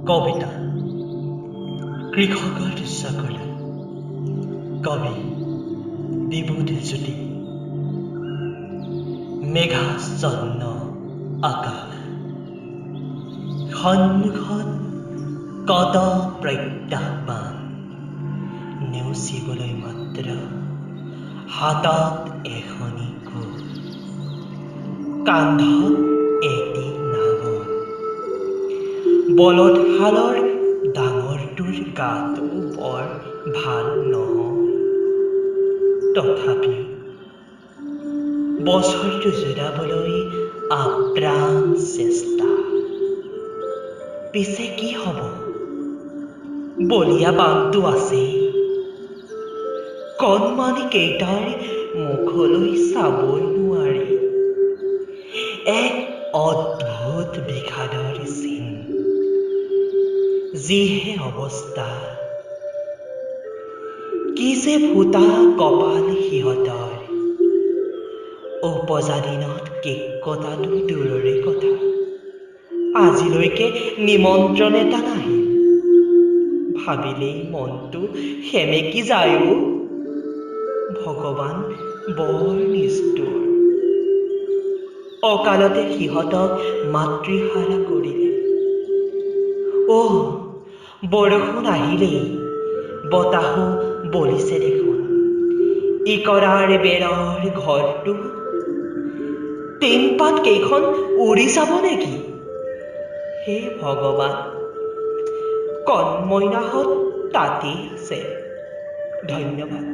কবিতা কৃষকৰ চকুলো, কবি বিবুধ জ্যোতি। মেঘাচ্ছন্ন আকাশ, সন্মুখত কত প্ৰত্যাহ্বান, নেওচিবলৈ মাত্ৰ হাতত এখনি কোৰ, কান্ধত এটি নাঙল। বলধহালৰ ডাঙৰটোৰ গাটো বৰ ভাল নহয়, তথাপিও বছৰটো জোৰাবলৈ আপ্ৰাণ চেষ্টা। পিছে কি হ'ব, বলিয়া বানটো আছেই। কণমানি কেইটাৰ মুখলৈ চাবই নোৱাৰি, এক অদ্ভুত বিষাদৰ চিন। যিহে অৱস্থা, কি যে ফুটা কপাল সিহঁতৰ! ওপজা দিনত কেক কটাটো দূৰৰে কথা, আজিলৈকে নিমন্ত্ৰণ এটা নাহিল। ভাবিলেই মনটো সেমেকি যায় অ'। ভগৱান বৰ নিষ্ঠুৰ, অকালতে সিহঁতক মাতৃহাৰা কৰিলে। অ', বৰষুণ আহিলেই, বতাহো বলিছে দেখোন। ইকৰাৰ বেৰৰ ঘৰটো টিনপাত কেইখন উৰি যাব নেকি? হে ভগৱান, কণমইনাহঁত তাতেই আছে। ধন্যবাদ।